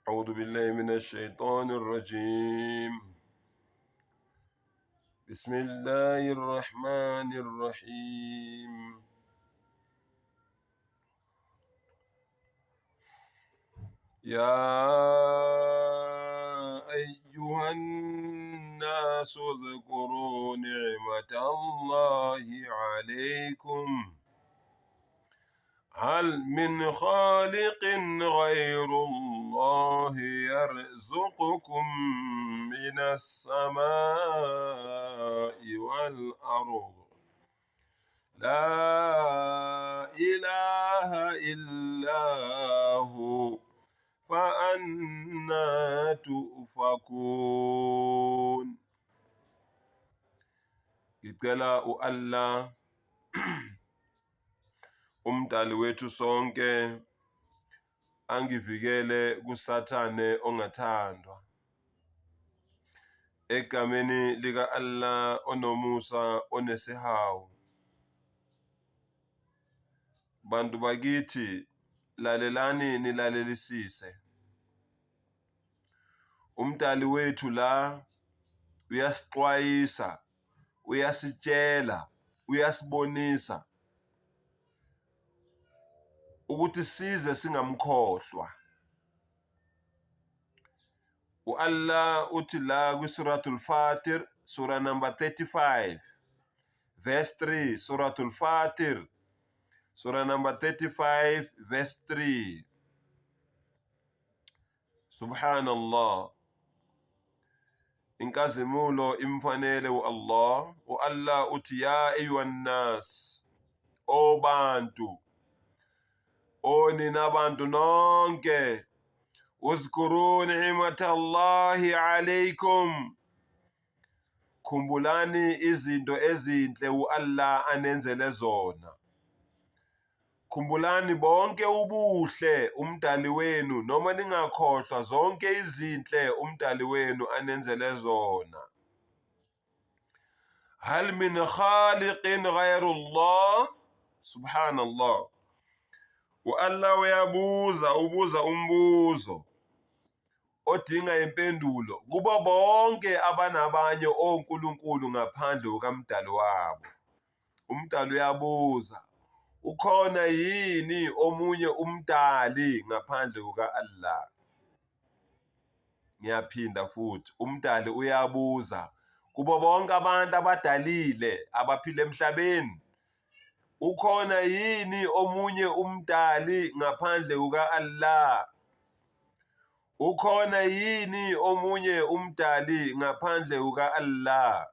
أعوذ بالله من الشيطان الرجيم بسم الله الرحمن الرحيم يا أيها الناس اذكروا نعمة الله عليكم هل من خالق غير الله يرزقكم من السماء والأرض لا إله إلا هو فأنا تؤفكون. Ngicela u-Allah umdali wethu sonke angivikele kuSathane ongathandwa. Egameni lika-Allah onomusa onesihawu. Bantu bakithi lalelani nilalelisise. Umdali wethu la uyasixwayisa, uyasitshela, uyasibonisa ukuthi size singamkhohlwa. U-Allah uthi la kwi-Suratul Fatir, sura number 35, verse 3, Suratul Fatir, sura number 35, verse 3. Subhanallah. Inkazimulo imfanele u-Allah. U-Allah uthi ya ayyuhan nas, o bantu, o nina bantu nonke, uzkuru ni'matallahi alaykum, khumbulani izinto ezinhle u-Allah anenzele zona. Khumbulani bonke ubuhle uMdali wenu noma ningakhohlwa zonke izinhle uMdali wenu anenzele zona. Hal min khaliqin ghayru Allah? Subhanallah. U-Allah uyabuza, ubuza umbuzo odinga impendulo kubo bonke abanabanye onkulunkulu ngaphandle kukaMdali wabo. Umdali uyabuza, ukhona yini omunye umdali ngaphandle kuka-Allah? Ngiyaphinda futhi, umdali uyabuza kubo bonke abantu abadalile abaphila emhlabeni, ukhona yini omunye umdali ngaphandle kuka-Allah? Ukhona yini omunye umdali ngaphandle kuka-Allah?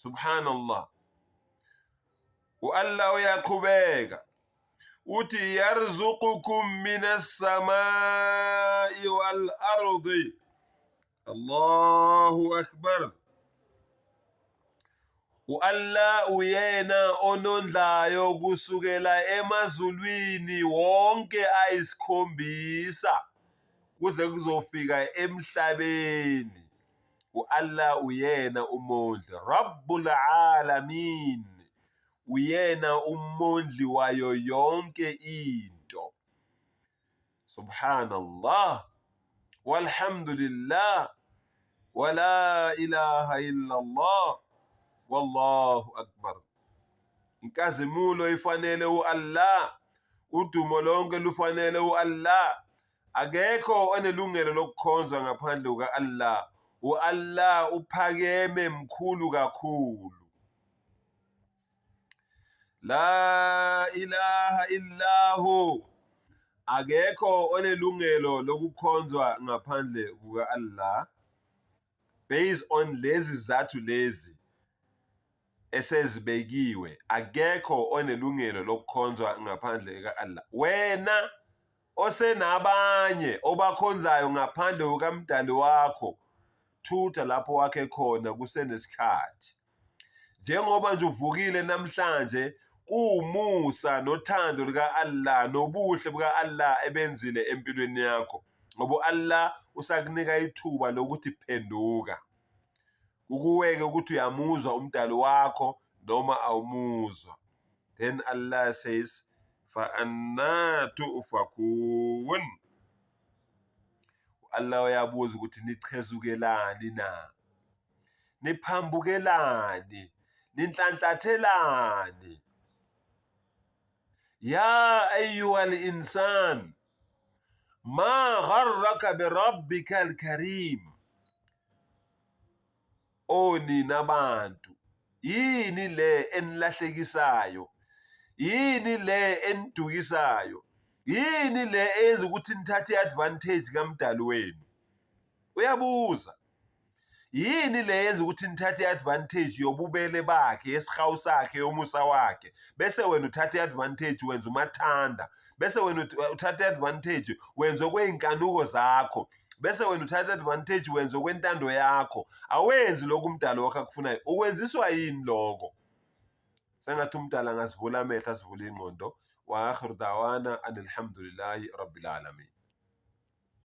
Subhanallah. U-Allah uyaqhubeka uthi yarzuqukum minas samai wal ardi. Allahu akbar. U-Allah uyena onondlayo kusukela emazulwini wonke ayisikhombisa kuze kuzofika emhlabeni. U-Allah uyena umondli, Rabbul Alamin, uyena umondli wayo yonke into. Subhanallah, walhamdulillah, wala ilaha illallah, wallahu akbar. Inkazimulo ifanele u-Allah, udumo lonke lufanele u-Allah. Akekho onelungelo lokukhonzwa ngaphandle kuka-Allah. U-Allah uphakeme mkhulu kakhulu. La ilaha illahu. Akekho onelungelo lokukhonzwa ngaphandle kuka-Allah. Based on lezi zathu lezi esezibekiwe, akekho onelungelo lokukhonzwa ngaphandle kuka-Allah. Wena osenabanye obakhonzayo ngaphandle kukaMdali wakho, thutha lapho wakhe khona kusenesikhathi. Njengoba nje uvukile namhlanje, kuwumusa nothando luka-Allah nobuhle buka-Allah ebenzile empilweni yakho, ngoba u-Allah usakunika ithuba lokuthi phenduka. Kukuweke ukuthi uyamuzwa uMdali wakho noma awumuzwa. Then Allah says, fa anna tu'fakun. Allah uyabuza ukuthi nichezukelani na? Niphambukelani? Ninhlanhlathelani? Ya ayyuha al-insan ma gharraka bi rabbika al-karim. O nina bantu, yini le enilahlekisayo? Yini le enidukisayo? Yini le eyenza ukuthi nithathe i-advantage kaMdali wenu? Uyabuza. Yini le yenza ukuthi nithathe i-advantage yobubele bakhe, yesihawu sakhe, yomusa wakhe, bese wena uthatha i-advantage wenza umathanda, bese wena uthatha i-advantage wenza okwey'nkanuko zakho, bese wena uthatha i-advantage wenza okwentando yakho. Awenzi lokhu umdali wakho akufunayo. Ukwenziswa yini lokho? Sengathi umdali angasivula amehlo asivule ingqondo. Wa akhiru dawana anilhamdulillahi rabbil alamin.